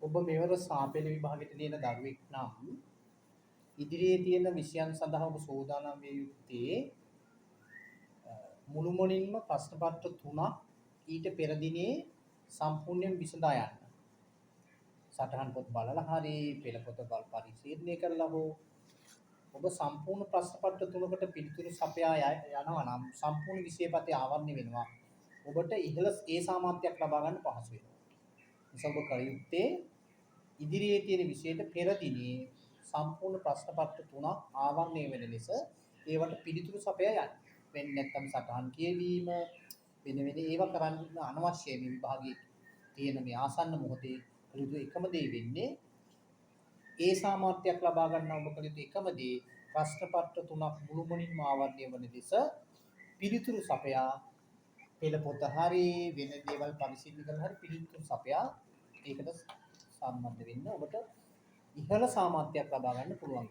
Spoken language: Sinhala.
ඔබ මෙවර සාපෙළ විභාගෙට ලියන දරුවෙක් නම් ඉදිරියේ තියෙන විෂයන් සඳහා ඔබ සූදානම් විය යුත්තේ මුළුමනින්ම ප්‍රශ්න පත්‍ර තුනක් ඊට පෙර දිනේ සම්පූර්ණයෙන් විසඳා යන්න. සටහන් පොත් බලලා හරි පෙළ පොත බල පරිශීලනය කරලා හෝ ඔබ සම්පූර්ණ ප්‍රශ්න පත්‍ර තුනකට පිළිතුරු සපයා යනවා නම් සම්පූර්ණ විෂය පතේ ආවරණය වෙනවා. ඔබට ඉහළ ඒ සාමර්ථ්‍යයක් ලබා ගන්න පහසු වෙනවා. නිසා ඔබ කළ යුත්තේ ඉදිරියේ තියෙන විෂයට පෙර දිනේ සම්පූර්ණ ප්‍රශ්න පත්‍ර තුනක් ආවරණය වෙන ලෙස ඒවට පිළිතුරු සපයා යන්න. වෙන්නේ නැත්නම් සටහන් කියවීම වෙන වෙන ඒවා කරන්න අනවශ්‍යයි. මේ විභාගයේ තියෙන මේ ආසන්න මොහොතේ කළ යුතු එකම දේ වෙන්නේ ඒ සාමර්ථ්‍යයක් ලබා ගන්න ඔබ කළ යුතු එකම දේ ප්‍රශ්න පත්‍ර තුනක් මුළුමනින්ම ආවරණය වන ලෙස පිළිතුරු සපයා පෙළ පොත හරි වෙන දේවල් පරිශීලනය කරලා හරි පිළිතුරු සපයා ඒකට සම්බන්ධ වෙන්න ඔබට ඉහළ සාමර්ථ්‍යයක් ලබා ගන්න පුළුවන්.